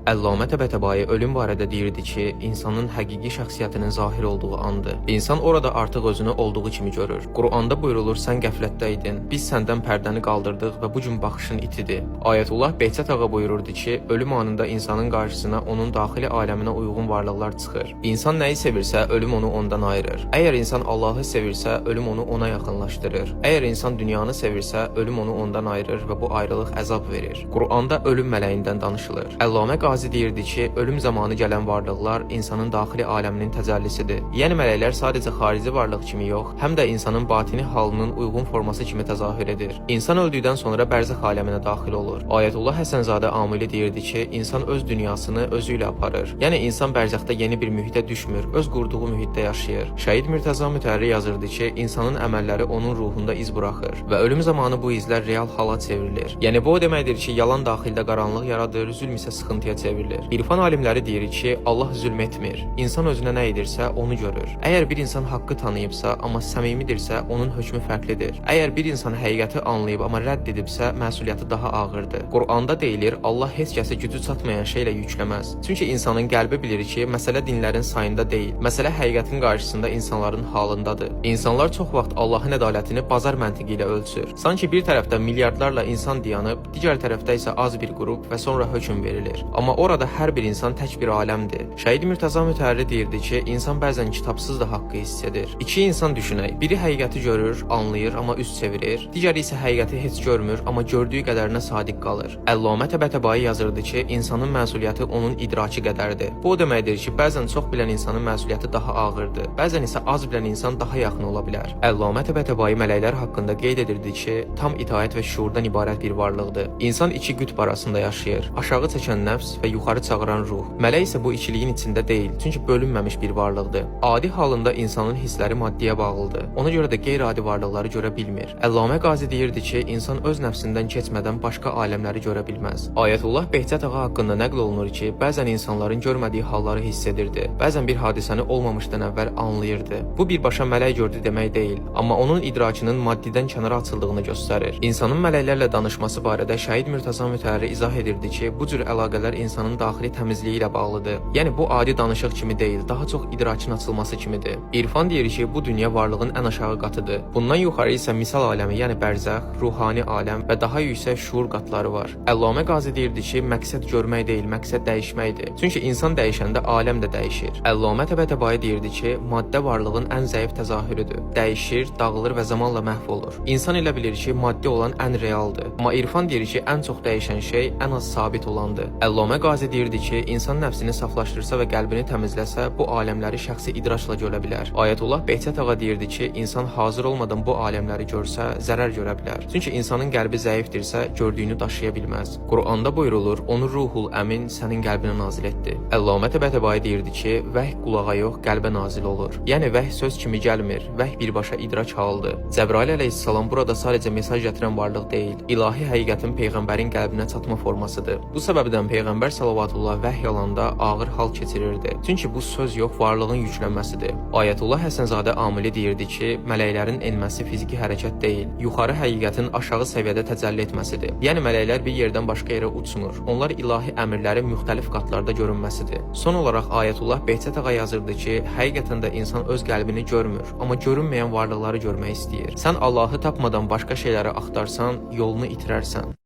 Əllamə Təbətəbai ölüm barədə deyirdi ki, insanın həqiqi şəxsiyyətinin zahir olduğu andır. İnsan orada artıq özünü olduğu kimi görür. Quranda buyurulur, sən qəflətdə idin. Biz səndən pərdəni qaldırdıq və bu gün baxışın itidir. Ayətullah Behçət ağa buyururdu ki, ölüm anında insanın qarşısına onun daxili aləminə uyğun varlıqlar çıxır. İnsan nəyi sevirsə, ölüm onu ondan ayırır. Əgər insan Allahı sevirsə, ölüm onu ona yaxınlaşdırır. Əgər insan dünyanı sevirsə, ölüm onu ondan ayırır və bu ayrılıq əzab verir. Quranda ölüm mələyindən danışılır. Əllamə Qazi deyirdi ki, ölüm zamanı gələn varlıqlar insanın daxili aləminin təcəllisidir. Yəni mələklər sadəcə xarici varlıq kimi yox, həm də insanın batini halının uyğun forması kimi təzahür edir. İnsan öldükdən sonra bərzəx aləminə daxil olur. Ayətullah Həsənzadə Amili deyirdi ki, insan öz dünyasını özü ilə aparır. Yəni insan bərzəxdə yeni bir mühitə düşmür, öz qurduğu mühitdə yaşayır. Şəhid Mürtəza Mütəhəri yazırdı ki, insanın əməlləri onun ruhunda iz buraxır və ölüm zamanı bu izlər real hala çevrilir. Yəni bu o deməkdir ki, yalan daxildə qaranlıq yaradır, zülm isə sıxıntıya çevrilir. İrfan alimləri deyir ki, Allah zülm etmir. İnsan özünə nə edirsə, onu görür. Əgər bir insan haqqı tanıyıbsa, amma səmimidirsə, onun hökmü fərqlidir. Əgər bir insan həqiqəti anlayıb, amma rədd edibsə, məsuliyyəti daha ağırdır. Quranda deyilir, Allah heç kəsi gücü çatmayan şeylə yükləməz. Çünki insanın qəlbi bilir ki, məsələ dinlərin sayında deyil, məsələ həqiqətin qarşısında insanların halındadır. İnsanlar çox vaxt Allahın ədalətini bazar məntiqi ilə ölçür. Sanki bir tərəfdə milyardlarla insan dayanıb, digər tərəfdə isə az bir qrup və sonra hökm verilir. Amma orada hər bir insan tək bir aləmdir. Şəhid Mürtəza Mütəhərri deyirdi ki, insan bəzən kitabsız da haqqı hiss edir. İki insan düşünək. Biri həqiqəti görür, anlayır, amma üz çevirir. Digəri isə həqiqəti heç görmür, amma gördüyü qədərinə sadiq qalır. Əllamə Təbətəbai yazırdı ki, insanın məsuliyyəti onun idraki qədərdir. Bu o deməkdir ki, bəzən çox bilən insanın məsuliyyəti daha ağırdır. Bəzən isə az bilən insan daha yaxın ola bilər. Əllamə Təbətəbai mələklər haqqında qeyd edirdi ki, tam itaət və şuurdan ibarət bir varlıqdır. İnsan iki qütb arasında yaşayır. Aşağı çəkən nəfs və yuxarı çağıran ruh. Mələk isə bu ikiliyin içində deyil, çünki bölünməmiş bir varlıqdır. Adi halında insanın hissləri maddiyə bağlıdır. Ona görə də qeyri-adi varlıqları görə bilmir. Əllamə Qazi deyirdi ki, insan öz nəfsindən keçmədən başqa aləmləri görə bilməz. Ayətullah Behçət ağa haqqında nəql olunur ki, bəzən insanların görmədiyi halları hiss edirdi. Bəzən bir hadisəni olmamışdan əvvəl anlayırdı. Bu birbaşa mələk gördü demək deyil, amma onun idrakının maddidən kənara açıldığını göstərir. İnsanın mələklərlə danışması barədə Şəhid Mürtəza Mütəhəri izah edirdi ki, bu cür əlaqələr insanın daxili təmizliyi ilə bağlıdır. Yəni bu adi danışıq kimi deyil, daha çox idrakın açılması kimidir. İrfan deyir ki, bu dünya varlığın ən aşağı qatıdır. Bundan yuxarı isə misal aləmi, yəni bərzəx, ruhani aləm və daha yüksək şuur qatları var. Əllamə Qazi deyirdi ki, məqsəd görmək deyil, məqsəd dəyişməkdir. Çünki insan dəyişəndə aləm də dəyişir. Əllamə Təbətəbai deyirdi ki, maddə varlığın ən zəif təzahürüdür. Dəyişir, dağılır və zamanla məhv olur. İnsan elə bilir ki, maddi olan ən realdır. Amma İrfan deyir ki, ən çox dəyişən şey ən az sabit olandır. Əllamə Qazi deyirdi ki, insan nəfsini saflaşdırsa və qəlbini təmizləsə, bu aləmləri şəxsi idrakla görə bilər. Ayətullah Behçət ağa deyirdi ki, insan hazır olmadan bu aləmləri görsə, zərər görə bilər. Çünki insanın qəlbi zəifdirsə, gördüyünü daşıya bilməz. Quranda buyurulur, onu Ruhul Əmin sənin qəlbinə nazil etdi. Əllamə Təbətəbai deyirdi ki, vəhy qulağa yox, qəlbə nazil olur. Yəni vəhy söz kimi gəlmir, vəhy birbaşa idrak halıdır. Cəbrail əleyhissalam burada sadəcə mesaj gətirən varlıq deyil, ilahi həqiqətin peyğəmbərin qəlbinə çatma formasıdır. Bu səbəbdən peyğəmbər salavatullah vəhy alanda ağır hal keçirirdi. Çünki bu söz yox, varlığın yüklənməsidir. Ayətullah Həsənzadə Amili deyirdi ki, mələklərin enməsi fiziki hərəkət deyil, yuxarı həqiqətin aşağı səviyyədə təcəlli etməsidir. Yəni mələklər bir yerdən başqa yerə uçmur. Onlar ilahi əmrlərin müxtəlif qatlarda görünməsidir. Son olaraq Ayətullah Behçət ağa yazırdı ki, həqiqətən də insan öz qəlbini görmür, amma görünməyən varlıqları görmək istəyir. Sən Allahı tapmadan başqa şeyləri axtarsan, yolunu itirərsən.